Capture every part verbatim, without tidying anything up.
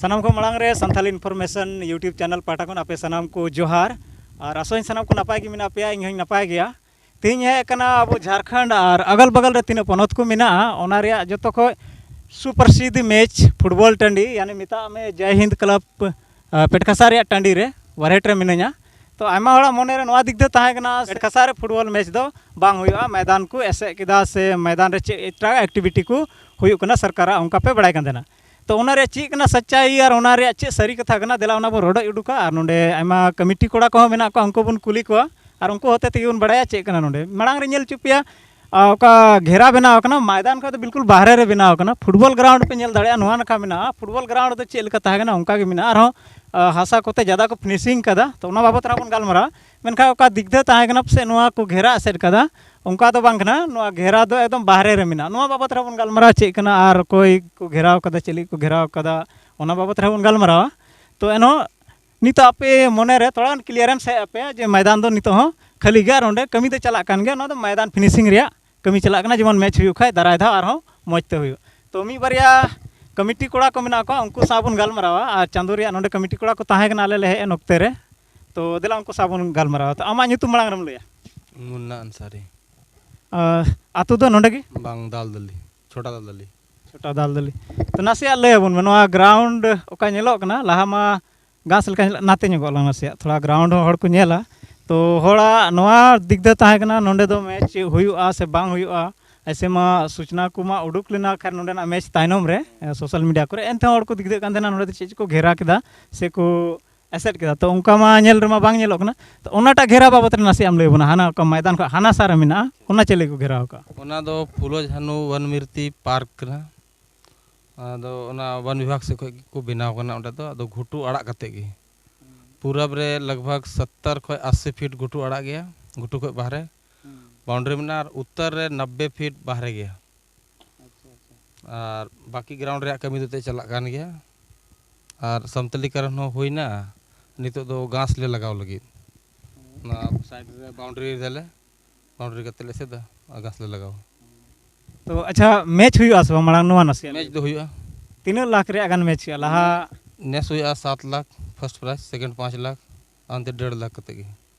ᱥᱟᱱᱟᱢ ᱠᱷᱚᱱ ᱢᱟᱲᱟᱝ ᱨᱮ ᱥᱟᱱᱛᱷᱟᱞᱤ ᱤᱱᱯᱷᱚᱨᱢᱮᱥᱚᱱ YouTube ᱪᱮᱱᱮᱞ ᱯᱟᱦᱴᱟ ᱠᱷᱚᱱ ᱟᱯᱮ ᱥᱟᱱᱟᱢ ᱠᱚ ᱡᱚᱦᱟᱨ᱾ ᱟᱨ ᱟᱥᱚᱜ ᱟᱹᱧ ᱥᱟᱱᱟᱢ ᱠᱚ ᱱᱟᱯᱟᱭ ᱜᱮ ᱢᱮᱱᱟᱜ ᱯᱮᱭᱟ, ᱤᱧ ᱦᱚᱸᱧ ᱱᱟᱯᱟᱭ ᱜᱮᱭᱟ᱾ ᱛᱮᱦᱮᱧ ᱦᱮᱡ ᱟᱠᱟᱱᱟ ᱟᱵᱚ ᱡᱷᱟᱲᱠᱷᱚᱸᱰ ᱟᱨ ᱟᱜᱟᱞ ᱵᱟᱜᱟᱞ ᱨᱮ ᱛᱤᱱᱟᱹᱜ ᱯᱚᱱᱚᱛ ᱠᱚ ᱢᱮᱱᱟᱜᱼᱟ, ᱚᱱᱟ ᱨᱮᱭᱟᱜ ᱡᱚᱛᱚ ᱠᱷᱚᱱ ᱥᱩᱯᱨᱚᱥᱤᱫᱷ ᱢᱮᱪ ᱯᱷᱩᱴᱵᱚᱞ ᱴᱟᱺᱰᱤ, ᱭᱟᱱᱤ ᱢᱮᱛᱟᱜ ᱢᱮ ᱡᱟᱭ ᱦᱤᱱᱫ ᱠᱞᱟᱵᱽ, ᱟ, ᱯᱮᱴᱠᱟᱥᱟ ᱨᱮᱭᱟᱜ ᱴᱟᱺᱰᱤ ᱨᱮ ᱵᱟᱨᱦᱮᱴ ᱨᱮ ᱢᱤᱱᱟᱹᱧᱟ᱾ ᱛᱚ ᱟᱭᱢᱟ ᱦᱚᱲᱟᱜ ᱢᱚᱱᱮ ᱨᱮ ᱱᱚᱣᱟ ᱫᱤᱠ ᱫᱚ ᱛᱟᱦᱮᱸ ᱠᱟᱱᱟ, ᱯᱮᱴᱠᱟᱥᱟ ᱨᱮ ᱯᱷᱩᱴᱵᱚᱞ ᱢᱮᱪ ᱫᱚ ᱵᱟᱝ ᱦᱩᱭᱩᱜᱼᱟ, ᱢᱚᱭᱫᱟᱱ ᱠᱚ ᱮᱥᱮᱫ ᱠᱮᱫᱟ ᱥᱮ ᱢᱚᱭᱫᱟᱱ ᱨᱮ ᱪᱮᱫ ᱮᱴᱟᱜ ᱮᱠᱴᱤᱵᱷᱤᱴᱤ ᱠᱚ ᱦᱩᱭᱩᱜ ᱠᱟᱱᱟ ᱥᱚᱨᱠᱟᱨᱟᱜ, ᱚᱱᱠᱟ ᱯᱮ ᱵᱟᱲᱟᱭ ᱠᱟᱱ ᱛᱟᱦᱮᱱᱟ᱾ ᱛᱚ ᱚᱱᱟ ᱨᱮᱭᱟᱜ ᱪᱮᱫ ᱠᱟᱱᱟ ᱥᱟᱪᱟᱭ ᱟᱨ ᱚᱱᱟ ᱨᱮᱭᱟᱜ ᱪᱮᱫ ᱥᱟᱹᱨᱤ ᱠᱟᱛᱷᱟ ᱠᱟᱱᱟ, ᱫᱮᱞᱟ ᱚᱱᱟ ᱵᱚᱱ ᱨᱚᱰᱚᱡ ᱩᱰᱩᱠᱟ᱾ ᱟᱨ ᱱᱚᱰᱮ ᱟᱭᱢᱟ ᱠᱚᱢᱤᱴᱤ ᱠᱚᱲᱟ ᱠᱚᱦᱚᱸ ᱢᱮᱱᱟᱜ ᱠᱚᱣᱟ, ᱩᱱᱠᱩ ᱵᱚᱱ ᱠᱩᱞᱤ ᱠᱚᱣᱟ ᱟᱨ ᱩᱱᱠᱩ ᱦᱚᱛᱮ ᱛᱮᱜᱮ ᱵᱚᱱ ᱵᱟᱲᱟᱭᱟ ᱪᱮᱫ ᱠᱟᱱᱟ᱾ ᱱᱚᱰᱮ ᱢᱟᱲᱟᱝ ᱨᱮ ᱧᱮᱞ ᱦᱚᱪᱚ ᱯᱮᱭᱟ, ᱟ, ᱚᱠᱟ ᱜᱷᱮᱨᱟ ᱵᱮᱱᱟᱣ ᱟᱠᱟᱱᱟ, ᱢᱚᱭᱫᱟᱱ ᱠᱷᱚᱱ ᱫᱚ ᱵᱤᱞᱠᱩᱞ ᱵᱟᱦᱨᱮ ᱨᱮ ᱵᱮᱱᱟᱣ ᱟᱠᱟᱱᱟ᱾ ᱯᱷᱩᱴᱵᱚᱞ ᱜᱨᱟᱣᱩᱱᱰ ᱯᱮ ᱧᱮᱞ ᱫᱟᱲᱮᱭᱟᱜᱼᱟ, ᱱᱚᱣᱟ ᱱᱟᱠᱷᱟ ᱢᱮᱱᱟᱜᱼᱟ᱾ ᱯᱷᱩᱴᱵᱚᱞ ᱜᱨᱟᱣᱩᱱᱰ ᱫᱚ ᱪᱮᱫ ᱞᱮᱠᱟ ᱛᱟᱦᱮᱸ ᱠᱟᱱᱟ, ᱚᱱᱠᱟ ᱜᱮ ᱢᱮᱱᱟᱜᱼᱟ᱾ ᱟᱨᱦᱚᱸ, ᱟ, ᱦᱟᱥᱟ ᱠᱚᱛᱮ ᱡᱟᱫᱟ ᱠᱚ ᱯᱷᱤᱱᱤᱥᱤᱝ ᱠᱟᱫᱟ, ᱛᱚ ᱚᱱᱟ ᱵᱟᱵᱚᱛ ᱨᱮᱦᱚᱸ ᱵᱚᱱ ᱜᱟᱞᱢᱟᱨᱟᱣᱟ᱾ ᱢᱮᱱᱠᱷᱟᱱ ᱚᱠᱟ ᱫᱤᱠ ᱫᱚ ᱛᱟᱦᱮᱸ ᱠᱟᱱᱟ ᱯᱟᱥᱮᱡ ᱱᱚᱣᱟ ᱠᱚ ᱜᱷᱮᱨᱟ ᱮᱥᱮᱫ ᱠᱟᱫᱟ, ᱚᱱᱠᱟ ᱫᱚ ᱵᱟᱝ ᱠᱟᱱᱟ᱾ ᱱᱚᱣᱟ ᱜᱷᱮᱨᱟ ᱫᱚ ᱮᱠᱫᱚᱢ ᱵᱟᱦᱨᱮ ᱨᱮ ᱢᱮᱱᱟᱜᱼᱟ᱾ ᱱᱚᱣᱟ ᱵᱟᱵᱚᱛ ᱨᱮᱦᱚᱸ ᱵᱚᱱ ᱜᱟᱞᱢᱟᱨᱟᱣᱟ, ᱪᱮᱫ ᱠᱟᱱᱟ ᱟᱨ ᱚᱠᱚᱭ ᱠᱚ ᱜᱷᱮᱨᱟᱣ ᱠᱟᱫᱟ, ᱪᱮᱫ ᱞᱟᱹᱜᱤᱫ ᱠᱚ ᱜᱷᱮᱨᱟᱣ ᱠᱟᱫᱟ, ᱚᱱᱟ ᱵᱟᱵᱚᱛ ᱨᱮᱦᱚᱸ ᱵᱚᱱ ᱜᱟᱞᱢᱟᱨᱟᱣᱟ᱾ ᱛᱚ ᱮᱱᱦᱚᱸ ᱱᱤᱛᱚᱜ ᱟᱯᱮ ᱢᱚᱱᱮ ᱨᱮ ᱛᱷᱚᱲᱟ ᱜᱟᱱ ᱠᱞᱤᱭᱟᱨᱮᱱᱥ ᱦᱮᱡ ᱟᱯᱮᱭᱟ ᱡᱮ ᱢᱚᱭᱫᱟᱱ ᱫᱚ ᱱᱤᱛᱚᱜ ᱦᱚᱸ ᱠᱷᱟᱹᱞᱤ ᱜᱮᱭᱟ ᱟᱨ ᱚᱸᱰᱮ ᱠᱟᱹᱢᱤ ᱫᱚ ᱪᱟᱞᱟᱜ ᱠᱟᱱ ᱜᱮᱭᱟ᱾ ᱱᱚᱣᱟ ᱫᱚ ᱢᱚᱭᱫᱟᱱ ᱯᱷᱤᱱᱤᱥᱤᱝ ᱨᱮᱭᱟᱜ ᱠᱟᱹᱢᱤ ᱪᱟᱞᱟᱜ ᱠᱟᱱᱟ, ᱡᱮᱢᱚᱱ ᱢᱮᱪ ᱦᱩᱭᱩᱜ ᱠᱷᱟᱡ ᱫᱟᱨᱟᱭ ᱫᱷᱟᱣ ᱟᱨᱦᱚᱸ ᱢᱚᱡᱽ ᱛᱮ ᱦᱩᱭᱩᱜ᱾ ᱛᱚ ᱢᱤᱫ ᱵᱟᱨᱭᱟ ᱠᱚᱢᱤᱴᱤ ᱠᱚᱲᱟ ᱠᱚ ᱢᱮᱱᱟᱜ ᱠᱚᱣᱟ, ᱩᱱᱠᱩ ᱥᱟᱶ ᱵᱚᱱ ᱜᱟᱞᱢᱟᱨᱟᱣᱟ᱾ ᱟᱨ ᱪᱟᱸᱫᱳ ᱨᱮᱭᱟᱜ ᱱᱚᱰᱮ ᱠᱚᱢᱤᱴᱤ ᱠᱚᱲᱟ ᱠᱚ ᱛᱟᱦᱮᱸ ᱠᱟᱱᱟ ᱟᱞᱮ ᱞᱮ ᱦᱮᱡ ᱮᱱ ᱚᱠᱛᱮ ᱨᱮ, ᱛᱚ ᱫᱮᱞᱟ ᱩᱱᱠᱩ ᱥᱟᱶ ᱵᱚᱱ ᱜᱟᱞᱢᱟᱨᱟᱣᱟ᱾ ᱛᱚ ᱟᱢᱟᱜ ᱧᱩᱛᱩᱢ ᱢᱟᱲᱟᱝ ᱨᱮᱢ ᱞᱟᱹᱭᱟ? ᱢᱩᱱᱱᱟ ᱟᱱᱥᱟᱨᱤ᱾ ᱟᱨ ᱟᱛᱳ ᱫᱚ ᱱᱚᱰᱮ ᱜᱮ? ᱵᱟᱝ, ᱫᱟᱞᱫᱟᱞᱤ, ᱪᱷᱳᱴᱟ ᱫᱟᱞᱫᱟᱞᱤ᱾ ᱪᱷᱳᱴᱟ ᱫᱟᱞᱫᱟᱞᱤ᱾ ᱛᱚ ᱱᱟᱥᱮᱭᱟᱜ ᱞᱟᱹᱭ ᱟᱵᱚᱱ ᱢᱮ, ᱱᱚᱣᱟ ᱜᱨᱟᱣᱩᱱᱰ ᱚᱠᱟ ᱧᱮᱞᱚᱜ ᱠᱟᱱᱟ, ᱞᱟᱦᱟ ᱢᱟ ᱜᱷᱟᱥ ᱞᱮᱠᱟ ᱧᱮᱞᱚᱜ, ᱱᱟᱛᱮ ᱧᱚᱜᱚᱜ ᱞᱟᱝ ᱱᱟᱥᱮᱭᱟᱜ, ᱛᱷᱚᱲᱟ ᱜᱨᱟᱣᱩᱱᱰ ᱦᱚᱸ ᱦᱚᱲ ᱠᱚ ᱧᱮᱞᱟ᱾ ᱛᱚ ᱦᱚᱲᱟᱜ ᱱᱚᱣᱟ ᱫᱤᱠ ᱫᱚ ᱛᱟᱦᱮᱸ ᱠᱟᱱᱟ, ᱱᱚᱰᱮ ᱫᱚ ᱢᱮᱪ ᱦᱩᱭᱩᱜᱼᱟ ᱥᱮ ᱵᱟᱝ ᱦᱩᱭᱩᱜᱼᱟ, ᱮᱥᱮ ᱢᱟ ᱥᱩᱪᱱᱟ ᱠᱚᱢᱟ ᱩᱰᱩᱠ ᱞᱮᱱᱟ ᱠᱷᱟᱱ ᱱᱚᱰᱮᱱᱟᱜ ᱢᱮᱪ ᱛᱟᱭᱱᱚᱢ ᱨᱮ, ᱮ, ᱥᱳᱥᱟᱞ ᱢᱤᱰᱤᱭᱟ ᱠᱚᱨᱮ, ᱮᱱᱛᱮᱦᱚᱸ ᱦᱚᱲ ᱠᱚ ᱫᱤᱠᱫᱟᱹᱜ ᱠᱟᱱ ᱛᱟᱦᱮᱱᱟ ᱱᱚᱰᱮ ᱫᱚ ᱪᱮᱫ ᱪᱚᱠᱚ ᱜᱷᱮᱨᱟ ᱠᱮᱫᱟ ᱥᱮ ᱠᱚ ᱮᱥᱮᱫ ᱠᱮᱫᱟ᱾ ᱛᱚ ᱚᱱᱠᱟ ᱢᱟ ᱧᱮᱞ ᱨᱮᱢᱟ ᱵᱟᱝ ᱧᱮᱞᱚᱜ ᱠᱟᱱᱟ᱾ ᱛᱚ ᱚᱱᱟᱴᱟᱜ ᱜᱷᱮᱨᱟ ᱵᱟᱵᱚᱛ ᱨᱮ ᱱᱟᱥᱮᱭᱟᱜ ᱮᱢ ᱞᱟᱹᱭ ᱟᱵᱚᱱᱟ, ᱦᱟᱱᱟ ᱚᱠᱟ ᱢᱚᱭᱫᱟᱱ ᱠᱷᱚᱱ ᱦᱟᱱᱟ ᱥᱟ ᱨᱮ ᱢᱮᱱᱟᱜᱼᱟ, ᱚᱱᱟ ᱪᱮᱫ ᱞᱟᱹᱜᱤᱫ ᱠᱚ ᱜᱷᱮᱨᱟᱣ ᱟᱠᱟᱫᱼᱟ? ᱚᱱᱟ ᱫᱚ ᱯᱷᱩᱞᱳ ᱡᱷᱟᱱᱩ ᱵᱚᱱ ᱢᱤᱨᱛᱤ ᱯᱟᱨᱠ ᱠᱟᱱᱟ᱾ ᱟᱫᱚ ᱚᱱᱟ ᱵᱚᱱ ᱵᱤᱵᱷᱟᱜᱽ ᱥᱮᱫ ᱠᱷᱚᱱ ᱜᱮᱠᱚ ᱵᱮᱱᱟᱣ ᱠᱟᱱᱟ ᱚᱸᱰᱮ ᱫᱚ, ᱟᱫᱚ ᱜᱷᱩᱴᱩ ᱟᱲᱟᱜ ᱠᱟᱛᱮᱫ ᱜᱮ᱾ ᱯᱩᱨᱟᱵ ᱨᱮ ᱞᱟᱜᱽ ᱵᱷᱟᱜᱽ ᱥᱚᱛᱛᱚᱨ ᱠᱷᱚᱱ ᱟᱥᱤ ᱯᱷᱤᱴ ᱜᱷᱩᱴᱩ ᱟᱲᱟᱜ ᱜᱮᱭᱟ, ᱜᱷᱩᱴᱩ ᱠᱷᱚᱱ ᱵᱟᱦᱨᱮ ᱵᱟᱣᱩᱱᱰᱨᱤ ᱢᱮᱱᱟᱜᱼᱟ, ᱟᱨ ᱩᱛᱛᱚᱨ ᱨᱮ ᱱᱚᱵᱵᱳᱭ ᱯᱷᱤᱴ ᱵᱟᱦᱨᱮ ᱜᱮᱭᱟ᱾ ᱟᱪᱪᱷᱟ, ᱟᱪᱪᱷᱟ᱾ ᱟᱨ ᱵᱟᱹᱠᱤ ᱜᱨᱟᱣᱩᱱᱰ ᱨᱮᱭᱟᱜ ᱠᱟᱹᱢᱤ ᱫᱚ ᱮᱱᱛᱮᱫ ᱪᱟᱞᱟᱜ ᱠᱟᱱ ᱜᱮᱭᱟ᱾ ᱟᱨ ᱥᱟᱢᱛᱟᱞᱤᱠᱟᱨᱚᱱ ᱦᱚᱸ ᱦᱩᱭᱱᱟ, ᱱᱤᱛᱚᱜ ᱫᱚ ᱜᱷᱟᱥ ᱞᱮ ᱞᱟᱜᱟᱣ ᱞᱟᱹᱜᱤᱫ᱾ ᱚᱱᱟ ᱥᱟᱭᱤᱰ ᱨᱮ ᱵᱟᱣᱩᱱᱰᱨᱤ ᱫᱟᱞᱮ, ᱵᱟᱣᱩᱱᱰᱨᱤ ᱠᱟᱛᱮᱫ ᱞᱮ ᱮᱥᱮᱫᱟ ᱟᱨ ᱜᱷᱟᱥ ᱞᱮ ᱞᱟᱜᱟᱣᱟ᱾ ᱛᱚ ᱟᱪᱪᱷᱟ, ᱢᱮᱪ ᱦᱩᱭᱩᱜᱼᱟ ᱥᱮ ᱵᱟᱝ ᱢᱟᱲᱟᱝ ᱱᱚᱣᱟ ᱱᱟᱥᱮᱭᱟᱜ? ᱢᱮᱪ ᱫᱚ ᱦᱩᱭᱩᱜᱼᱟ᱾ ᱛᱤᱱᱟᱹᱜ ᱞᱟᱠᱷ ᱨᱮᱭᱟᱜ ᱜᱟᱱ ᱢᱮᱪ ᱦᱩᱭᱩᱜᱼᱟ ᱞᱟᱦᱟ? ᱱᱮᱥ ᱦᱩᱭᱩᱜᱼᱟ ᱥᱟᱛ ᱞᱟᱠᱷ first prize, second ᱯᱟᱸᱪ ᱞᱟᱠᱷ, ᱟᱨ ᱚᱱᱛᱮ ᱰᱮᱲ ᱞᱟᱠᱷ ᱠᱟᱛᱮ ᱜᱮ᱾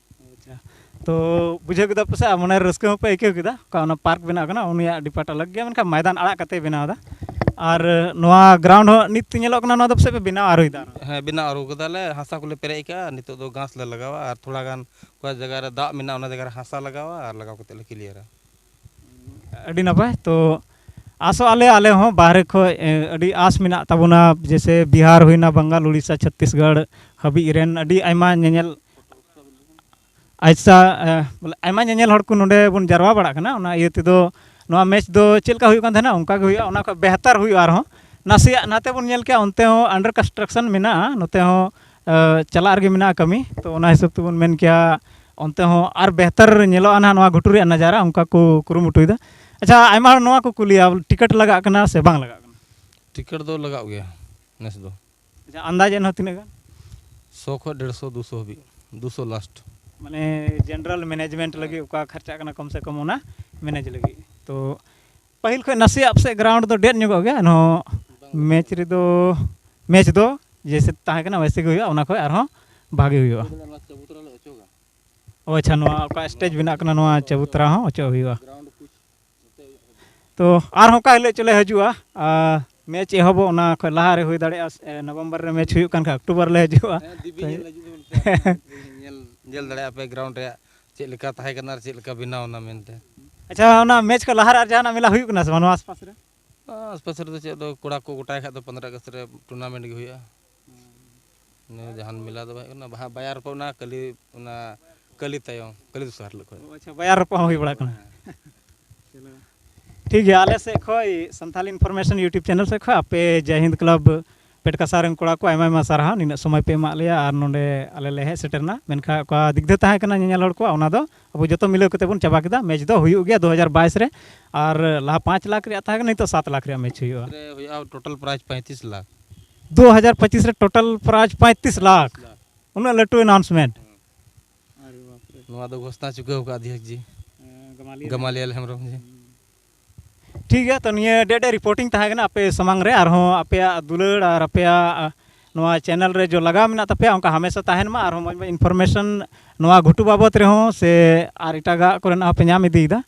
ᱟᱪᱪᱷᱟ, ᱛᱚ ᱵᱩᱡᱷᱟᱹᱣ ᱠᱮᱫᱟ ᱯᱮ ᱥᱮ, ᱢᱚᱱᱮ ᱨᱮ ᱨᱟᱹᱥᱠᱟᱹ ᱦᱚᱸᱯᱮ ᱟᱹᱭᱠᱟᱹᱣ ᱠᱮᱫᱟ? ᱚᱠᱟ ᱚᱱᱟ ᱯᱟᱨᱠ ᱵᱮᱱᱟᱣ ᱠᱟᱱᱟ, ᱩᱱᱤᱭᱟᱜ ᱰᱤᱯᱟᱨᱴ ᱟᱞᱟᱜᱽ ᱜᱮᱭᱟ, ᱢᱮᱱᱠᱷᱟᱱ ᱢᱚᱭᱫᱟᱱ ᱟᱲᱟᱜ ᱠᱟᱛᱮ ᱵᱮᱱᱟᱣ ᱮᱫᱟ᱾ ᱟᱨ ᱱᱚᱣᱟ ᱜᱨᱟᱣᱩᱱᱰ ᱦᱚᱸ ᱱᱤᱛ ᱧᱮᱞᱚᱜ ᱠᱟᱱᱟ, ᱱᱚᱣᱟ ᱫᱚ ᱯᱟᱥᱮᱡ ᱯᱮ ᱵᱮᱱᱟᱣ ᱟᱹᱨᱩᱭᱮᱫᱟ ᱟᱨᱦᱚᱸ? ᱦᱮᱸ, ᱵᱮᱱᱟᱣ ᱟᱹᱨᱩ ᱠᱟᱫᱟᱞᱮ, ᱦᱟᱥᱟ ᱠᱚᱞᱮ ᱯᱮᱨᱮᱡ ᱟᱠᱟᱫᱼᱟ, ᱱᱤᱛᱚᱜ ᱫᱚ ᱜᱷᱟᱥ ᱞᱮ ᱞᱟᱜᱟᱣᱟ ᱟᱨ ᱛᱷᱚᱲᱟ ᱜᱟᱱ ᱚᱠᱟ ᱡᱟᱭᱜᱟ ᱨᱮ ᱫᱟᱜ ᱢᱮᱱᱟᱜᱼᱟ, ᱚᱱᱟ ᱡᱟᱭᱜᱟ ᱨᱮ ᱦᱟᱥᱟ ᱞᱟᱜᱟᱣᱟ ᱟᱨ ᱞᱟᱜᱟᱣ ᱠᱟᱛᱮ ᱞᱮ ᱠᱞᱤᱭᱟᱨᱟ᱾ ᱟᱹᱰᱤ ᱱᱟᱯᱟᱭ᱾ ᱛᱚ ᱟᱥᱚᱜ ᱟᱞᱮ, ᱟᱞᱮ ᱦᱚᱸ ᱵᱟᱦᱨᱮ ᱠᱷᱚᱡ, ᱮ, ᱟᱹᱰᱤ ᱟᱸᱥ ᱢᱮᱱᱟᱜ ᱛᱟᱵᱚᱱᱟ, ᱡᱮᱭᱥᱮ ᱵᱤᱦᱟᱨ ᱦᱩᱭᱱᱟ, ᱵᱟᱝᱜᱟᱞ, ᱩᱲᱤᱥᱥᱟ, ᱪᱷᱚᱛᱛᱤᱥᱜᱚᱲ ᱦᱟᱹᱵᱤᱡ ᱨᱮᱱ ᱟᱹᱰᱤ ᱟᱭᱢᱟ ᱧᱮᱧᱮᱞ, ᱟᱪᱪᱷᱟ, ᱮ, ᱵᱚᱞᱮ ᱟᱭᱢᱟ ᱧᱮᱧᱮᱞ ᱦᱚᱲ ᱠᱚ ᱱᱚᱰᱮ ᱵᱚᱱ ᱡᱟᱨᱣᱟ ᱵᱟᱲᱟᱜ ᱠᱟᱱᱟ᱾ ᱚᱱᱟ ᱤᱭᱟᱹ ᱛᱮᱫᱚ ᱱᱚᱣᱟ ᱢᱮᱪ ᱫᱚ ᱪᱮᱫ ᱞᱮᱠᱟ ᱦᱩᱭᱩᱜ ᱠᱟᱱ ᱛᱟᱦᱮᱱᱟ, ᱚᱱᱠᱟ ᱜᱮ ᱦᱩᱭᱩᱜᱼᱟ, ᱚᱱᱟ ᱠᱷᱚᱡ ᱵᱮᱦᱛᱟᱨ ᱦᱩᱭᱩᱜᱼᱟ ᱟᱨᱦᱚᱸ᱾ ᱱᱟᱥᱮᱭᱟᱜ ᱱᱟᱛᱮ ᱵᱚᱱ ᱧᱮᱞ ᱠᱮᱜᱼᱟ, ᱚᱱᱛᱮ ᱦᱚᱸ under construction ᱢᱮᱱᱟᱜᱼᱟ, ᱱᱚᱛᱮ ᱦᱚᱸ, ᱮ, ᱪᱟᱞᱟᱜ ᱨᱮᱜᱮ ᱢᱮᱱᱟᱜᱼᱟ ᱠᱟᱹᱢᱤ᱾ ᱛᱚ ᱚᱱᱟ ᱦᱤᱥᱟᱹᱵ ᱛᱮᱵᱚᱱ ᱢᱮᱱ ᱠᱮᱭᱟ, ᱚᱱᱛᱮ ᱦᱚᱸ ᱟᱨ ᱵᱮᱦᱛᱟᱨ ᱧᱮᱞᱚᱜᱼᱟ ᱱᱟᱦᱟᱜ ᱱᱚᱣᱟ ᱜᱷᱩᱴᱩ ᱨᱮᱭᱟᱜ ᱱᱟᱡᱟᱨᱟ, ᱚᱱᱠᱟ ᱠᱚ ᱠᱩᱨᱩᱢᱩᱴᱩᱭᱮᱫᱟ᱾ ᱟᱪᱪᱷᱟ, ᱟᱭᱢᱟ ᱦᱚᱲ ᱱᱚᱣᱟ ᱠᱚ ᱠᱩᱞᱤᱭᱟ, ᱴᱤᱠᱤᱴ ᱞᱟᱜᱟᱜ ᱠᱟᱱᱟ ᱥᱮ ᱵᱟᱝ ᱞᱟᱜᱟᱜ ᱠᱟᱱᱟ? ᱴᱤᱠᱤᱴ ᱫᱚ ᱞᱟᱜᱟᱜ ᱜᱮᱭᱟ ᱱᱮᱥ ᱫᱚ᱾ ᱟᱪᱪᱷᱟ, ᱟᱱᱫᱟᱡ ᱮᱱᱦᱚᱸ ᱛᱤᱱᱟᱹᱜ ᱜᱟᱱ? ᱥᱚ ᱠᱷᱚᱱ ᱰᱮᱲᱥᱚ, ᱫᱩᱥᱚ ᱦᱟᱹᱵᱤᱡ, ᱫᱩᱥᱚ ᱞᱟᱥᱴ᱾ ᱢᱟᱱᱮ ᱡᱮᱱᱟᱨᱮᱞ ᱢᱮᱱᱮᱡᱽᱢᱮᱱᱴ ᱞᱟᱹᱜᱤᱫ ᱚᱠᱟ ᱠᱷᱚᱨᱪᱟᱜ ᱠᱟᱱᱟ, ᱠᱚᱢ ᱥᱮ ᱠᱚᱢ ᱚᱱᱟ ᱢᱮᱱᱮᱡᱽ ᱞᱟᱹᱜᱤᱫ᱾ ᱛᱚ ᱯᱟᱹᱦᱤᱞ ᱠᱷᱚᱱ ᱱᱟᱥᱮᱭᱟᱜ ᱯᱟᱥᱮᱡ ᱜᱨᱟᱣᱩᱱᱰ ᱫᱚ ᱰᱮᱰ ᱧᱚᱜᱚᱜ ᱜᱮᱭᱟ, ᱮᱱᱦᱚᱸ ᱢᱮᱪ ᱨᱮᱫᱚ, ᱢᱮᱪ ᱫᱚ ᱡᱮᱭᱥᱮ ᱛᱟᱦᱮᱸ ᱠᱟᱱᱟ ᱣᱮᱭᱥᱮ ᱜᱮ ᱦᱩᱭᱩᱜᱼᱟ, ᱚᱱᱟ ᱠᱷᱚᱱ ᱟᱨᱦᱚᱸ ᱵᱷᱟᱜᱮ ᱦᱩᱭᱩᱜᱼᱟ᱾ ᱚ ᱟᱪᱪᱷᱟ, ᱱᱚᱣᱟ ᱚᱠᱟ ᱥᱴᱮᱡᱽ ᱵᱮᱱᱟᱜ ᱠᱟᱱᱟ, ᱱᱚᱣᱟ ᱪᱟᱵᱩᱛᱨᱟ ᱦᱚᱸ ᱚᱪᱚᱜ ᱦᱩᱭᱩᱜᱼᱟ᱾ ᱛᱚ ᱟᱨᱦᱚᱸ ᱚᱠᱟ ᱦᱤᱞᱳᱜ ᱪᱚᱞᱮ ᱦᱤᱡᱩᱜᱼᱟ, ᱟᱨ ᱢᱮᱪ ᱮᱦᱚᱵᱚᱜ ᱚᱱᱟ ᱠᱷᱚᱱ ᱞᱟᱦᱟ ᱨᱮ ᱦᱩᱭ ᱫᱟᱲᱮᱭᱟᱜᱼᱟ, ᱥᱮ ᱱᱚᱵᱷᱮᱢᱵᱚᱨ ᱨᱮ ᱢᱮᱪ ᱦᱩᱭᱩᱜ ᱠᱟᱱ ᱠᱷᱟᱱ ᱚᱠᱴᱳᱵᱚᱨ ᱞᱮ ᱦᱤᱡᱩᱜᱼᱟ᱾ ᱦᱮᱸ, ᱫᱤᱵᱤ ᱛᱚ ᱧᱮᱞ ᱦᱤᱡᱩᱜ ᱢᱮ᱾ ᱧᱮᱞ, ᱧᱮᱞ ᱫᱟᱲᱮᱭᱟᱜᱼᱟ ᱯᱮ ᱜᱨᱟᱣᱩᱱᱰ ᱨᱮᱭᱟᱜ ᱪᱮᱫ ᱞᱮᱠᱟ ᱛᱟᱦᱮᱸ ᱠᱟᱱᱟ ᱟᱨ ᱪᱮᱫ ᱞᱮᱠᱟ ᱵᱮᱱᱟᱣ ᱮᱱᱟ ᱢᱮᱱᱛᱮ᱾ ᱟᱪᱪᱷᱟ, ᱚᱱᱟ ᱢᱮᱪ ᱠᱷᱚᱱ ᱞᱟᱦᱟ ᱨᱮ ᱟᱨ ᱡᱟᱦᱟᱱᱟᱜ ᱢᱮᱞᱟ ᱦᱩᱭᱩᱜ ᱠᱟᱱᱟ ᱥᱮ ᱵᱟᱝ ᱱᱚᱣᱟ ᱟᱥᱯᱟᱥ ᱨᱮ? ᱟᱥᱯᱟᱥ ᱨᱮᱫᱚ ᱪᱮᱫ ᱫᱚ, ᱠᱚᱲᱟ ᱠᱚ ᱜᱚᱴᱟᱭ ᱠᱷᱟᱡ ᱫᱚ ᱯᱚᱱᱨᱚ ᱟᱜᱚᱥᱴ ᱨᱮ ᱴᱩᱨᱱᱟᱢᱮᱱᱴ ᱜᱮ ᱦᱩᱭᱩᱜᱼᱟ᱾ ᱤᱱᱟᱹ ᱡᱟᱦᱟᱱ ᱢᱮᱞᱟ ᱫᱚ ᱵᱟᱭ ᱦᱩᱭᱩᱜ ᱠᱟᱱᱟ, ᱵᱟᱦᱟ ᱵᱟᱭᱟᱨ ᱨᱚᱯᱚᱜ ᱚᱱᱟ ᱠᱟᱹᱞᱤ, ᱚᱱᱟ ᱠᱟᱹᱞᱤ ᱛᱟᱭᱚᱢ, ᱠᱟᱹᱞᱤ ᱫᱚᱥᱟᱨ ᱦᱤᱞᱳᱜ ᱠᱷᱚᱱ᱾ ᱚ, ᱟᱪᱪᱷᱟ, ᱵᱟᱭᱟᱨ ᱨᱚᱯᱚᱜ ᱦᱚᱸ ᱦᱩᱭ ᱵᱟᱲᱟᱜ ᱠᱟᱱᱟ᱾ ᱦᱮᱸ᱾ ᱴᱷᱤᱠ ᱜᱮᱭᱟ, ᱟᱞᱮ ᱥᱮᱫ ᱠᱷᱚᱱ ᱥᱟᱱᱛᱷᱟᱞ ᱤᱱᱯᱷᱚᱨᱢᱮᱥᱚᱱ YouTube ᱪᱮᱱᱮᱞ ᱥᱮᱫ ᱠᱷᱚᱱ ᱟᱯᱮ ᱡᱟᱭ ᱦᱤᱱᱫ ᱠᱞᱟᱵᱽ ᱯᱮᱴᱠᱟᱥᱟ ᱨᱮᱱ ᱠᱚᱲᱟ ᱠᱚ ᱟᱭᱢᱟ ᱟᱭᱢᱟ ᱥᱟᱨᱦᱟᱣ, ᱱᱤᱱᱟᱹᱜ ᱥᱚᱢᱚᱭ ᱯᱮ ᱮᱢᱟᱜ ᱞᱮᱭᱟ ᱟᱨ ᱱᱚᱰᱮ ᱟᱞᱮ ᱞᱮ ᱦᱮᱡ ᱥᱮᱴᱮᱨᱱᱟ᱾ ᱢᱮᱱᱠᱷᱟᱱ ᱚᱠᱟ ᱫᱤᱜᱽᱫᱷᱟᱹ ᱛᱟᱦᱮᱸ ᱠᱟᱱᱟ ᱧᱮᱧᱮᱞ ᱦᱚᱲ ᱠᱚᱣᱟᱜ, ᱚᱱᱟ ᱫᱚ ᱟᱵᱚ ᱡᱚᱛᱚ ᱢᱤᱞᱟᱹᱣ ᱠᱟᱛᱮ ᱵᱚᱱ ᱪᱟᱵᱟ ᱠᱮᱫᱟ᱾ ᱢᱮᱪ ᱫᱚ ᱦᱩᱭᱩᱜ ᱜᱮᱭᱟ ᱫᱩ ᱦᱟᱡᱟᱨ ᱵᱟᱭᱤᱥ ᱨᱮ, ᱟᱨ ᱞᱟᱦᱟ ᱯᱟᱸᱪ ᱞᱟᱠᱷ ᱨᱮᱭᱟᱜ ᱛᱟᱦᱮᱸ ᱠᱟᱱᱟ, ᱱᱤᱛᱚᱜ ᱥᱟᱛ ᱞᱟᱠᱷ ᱨᱮᱭᱟᱜ ᱢᱮᱪ ᱦᱩᱭᱩᱜᱼᱟ᱾ ᱨᱮ ᱦᱩᱭᱩᱜᱼᱟ ᱴᱳᱴᱟᱞ ᱯᱨᱟᱭᱤᱡᱽ ᱯᱚᱸᱭᱛᱨᱤᱥ ᱞᱟᱠᱷ᱾ ᱫᱩ ᱦᱟᱡᱟᱨ ᱯᱚᱸᱪᱤᱥ ᱨᱮ ᱴᱳᱴᱟᱞ ᱯᱨᱟᱭᱤᱡᱽ ᱯᱚᱸᱭᱛᱨᱤᱥ ᱞᱟᱠᱷ᱾ ᱩᱱᱟᱹᱜ ᱞᱟᱹᱴᱩ ᱟᱱᱟᱣᱩᱱᱥᱢᱮᱱᱴ᱾ ᱟᱨᱮ ᱵᱟᱯ ᱨᱮ᱾ ᱱᱚᱣᱟ ᱫᱚ ᱜᱷᱳᱥᱱᱟ ᱪᱩᱠᱟᱹᱣ ᱠᱟᱜ ᱚᱫᱷᱭᱚᱠᱥ ᱡᱤ᱾ ᱦᱮᱸ, ᱜᱟᱢᱟᱞᱤᱭᱟᱞ ᱜᱟᱢᱟᱞᱤᱭᱟᱞ ᱦᱮᱢᱵᱨᱚᱢ ᱡᱤ᱾ ᱦᱩᱸ᱾ ᱴᱷᱤᱠ ᱜᱮᱭᱟ, ᱛᱚ ᱱᱤᱭᱟᱹ ᱰᱮ ᱰᱮ ᱨᱤᱯᱳᱨᱴᱤᱝ ᱛᱟᱦᱮᱸ ᱠᱟᱱᱟ ᱟᱯᱮ ᱥᱟᱢᱟᱝ ᱨᱮ᱾ ᱟᱨᱦᱚᱸ ᱟᱯᱮᱭᱟᱜ ᱫᱩᱞᱟᱹᱲ ᱟᱨ ᱟᱯᱮᱭᱟᱜ ᱱᱚᱣᱟ ᱪᱮᱱᱮᱞ ᱨᱮ ᱡᱚ ᱞᱟᱜᱟᱣ ᱢᱮᱱᱟᱜ ᱛᱟᱯᱮᱭᱟ, ᱚᱱᱠᱟ ᱦᱟᱢᱮᱥᱟ ᱛᱟᱦᱮᱱ ᱢᱟ᱾ ᱟᱨᱦᱚᱸ ᱢᱚᱡᱽ ᱢᱚᱡᱽ ᱤᱱᱯᱷᱚᱨᱢᱮᱥᱚᱱ ᱱᱚᱣᱟ ᱜᱷᱩᱴᱩ ᱵᱟᱵᱚᱛ ᱨᱮᱦᱚᱸ ᱥᱮ ᱟᱨ ᱮᱴᱟᱜᱟᱜ ᱠᱚᱨᱮᱱᱟᱜ ᱦᱚᱸᱯᱮ ᱧᱟᱢ ᱤᱫᱤᱭᱮᱫᱟ᱾